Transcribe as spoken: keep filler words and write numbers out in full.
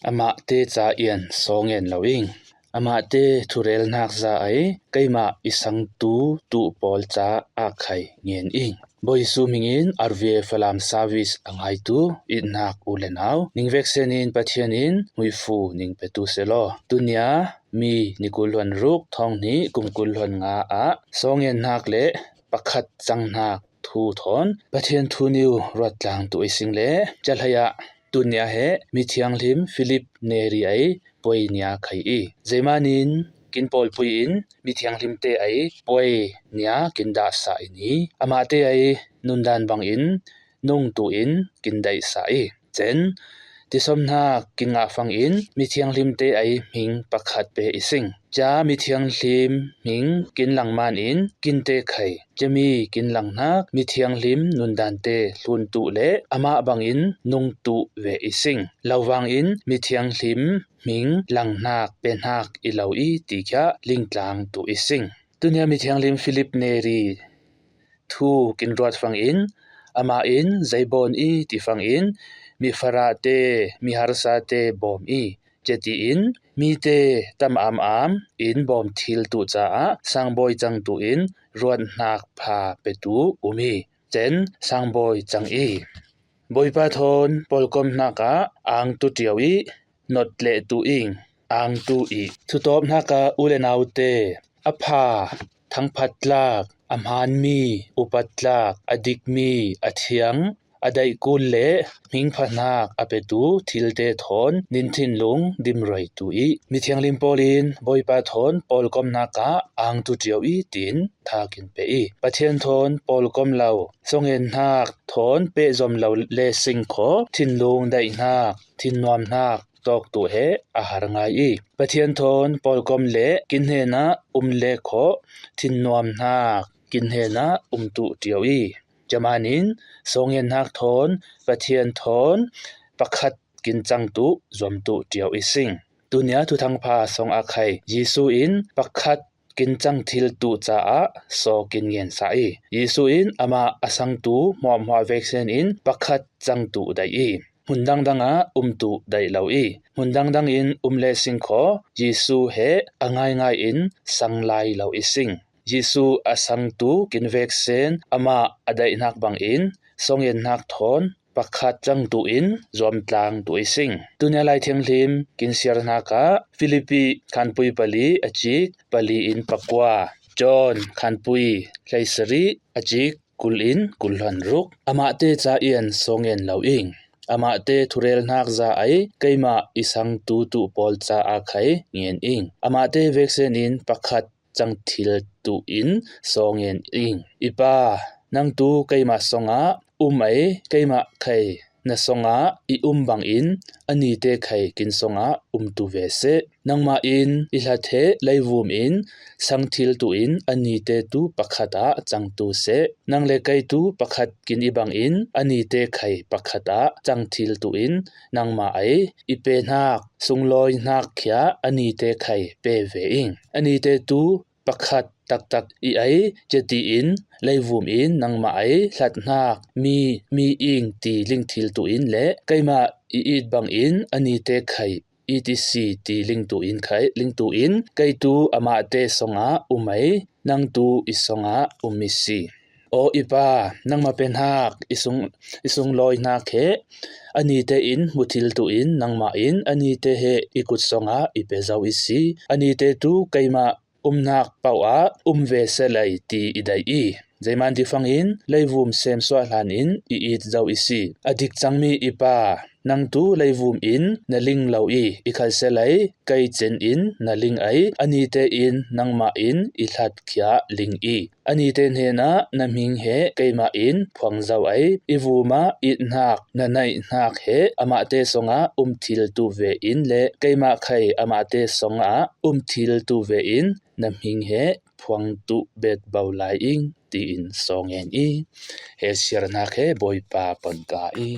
amahte ca ian saw ngen lo ing. Amahte thurel hnak za ai keimah i sangtu tuh pawl ca akhai ngen ing. Bawi Jesuh hmingin R V A Falam service a ngaitu i hnak u le nau, ningvek senin Pathian in hmuifu ning petu selaw. Tunia mi ni kul hluan ruk, thawng hnih kum kul hluan nga ah saw ngen hnak le pakhat cang hnak thu thawn Pathian thu niu ruat tlang tu i sing le, cahlei ah tunia he mithianghlim Philip Neri ai puai nia khai i, zeimanin kin pawlpui in mithianghlimte ai puai nia kin dahsa i ni. Amahte ai nundan bangin nung tu in kin daihsa i, cen tisomhnak kin ngah fangin mithianghlimte ai hming pakhat pe i sing. Ca mithianghlim hming kin langman in kinte khai, cami kin langhnak mithianghlim nundante hlun tuh le amah bangin nung tuh ve i sing. Lovang in mithianghlim hming langhnak pehnak i lo i ti khiah lingtlang tuh i sing. Tunia mithianghlim Philip Neri thu kin ruat fangin, amah in zei bawn i ti fangin, mi farahte, mi harsate bawm i, cetiin mite tam am am in bawm thil tuh caah sangbawi cang tu in ruat hnak pha petu um i, cen sangbawi cang i, Bawipa thawn pawlkom hnak ah ang tu ṭio i not leh tu ing. Ang tu i thutawp hnak ah u le naute a pha thangphat tlak, a hmaanmi upat tlak, a dikmi a thiang, a daih kul le hmingpha hnak a petu thilte thawn ninthinlung dimruai tu i, mithianghlim pawl in Bawipa thawn pawlkom hnak ah ang tu ṭio i tiin tha kin pe i, Pathian thawn pawlkom lo, sawngen hnak thawn pehzom lo le sing khaw, thinlung daih hnak, thinnuam hnak tawk tu he a har ngai i, Pathian thawn pawlkom le kin hnenah um le khaw, thinnuam hnak kin hnenah um tu ṭio i, camanin sawngen hnak thawn Pathian thawn pakhat kin cang tu zuam tu ṭio i sing. Tunia thuthangpha song a khai Jesuh in pakhat kin cang thil tuh caah saw kin ngensa i, Jesuh in amah a sangtu hmuahhmuah veksen in pakhat cang tuh daih i, hmun dangdang ah um tuh daih lo i, hmun dangdang in um le sing khaw, Jesuh he a ngaingai in sang lai lo i sing. Jesuh a sangtu kin veksen amah a daihnak bangin sawngen hnak thawn pakhat cang tu in zuamtlang tu i sing. Tunia Lai Thianghlim kin siar hnak ah Filipi khanpui pali a cik pali in pakua, John khanpui hleisarih a cik kul in kul hluan ruk. Amahte ca ian sawngen lo ing. Amahte thurel hnak za ai keimah i sangtu tuh pawl ca akhai ngen ing. Amahte veksen in pakhat cang thil tuh in sawngen ing. I Pa, nang tu keimah songah um ai, keimah khai na songah i um bangin anite khai kin songah um tu ve seh. Nangmah in i hlat he leivum in sang thil tuh in anite tu pakhat ah cang tu seh. Nang le kei tu pakhat kin i bangin anite khai pakhat ah cang thil tuh in nangmah ai i pe hnak, sunglawi hnak khia anite khai pe ve ing. Anite tu pakhat taktak i ai, cetiin leivum in nangmah ai hlat hnak mi, mi ing ti ling thil tuh in le keimah i it bangin anite khai it i si ti ling tuh in khai, ling tuh in kei tu amahte songah um ai, nang tu i songah um i si. Aw i Pa, nangmah pe hnak i sung, i sunglawi hnak he anite in hmu thil tuh in nangmah in anite he i kut songah i pe zo i si. Anite tu keimah umnak paoh ah um ve seh lai ti i daih i, zeiman ti fangin leivum semsuah hlan in i it zo i si. A dik cangmi i Pa, nang tu leivum in na ling lo i, i khalselei kei cen in na ling ai, anite in nangmah in i hlat khia ling i, anite hnenah na hming he keimah in phuang zo ai, i vum ah it hnak na naih hnak he amahte songah um thil tu ve in le keimah khai amahte songah um thil tu ve in na hming he phuang tu bet bo lai ing, tiin sawngen i, he siar hnak he Bawipa pon ka i.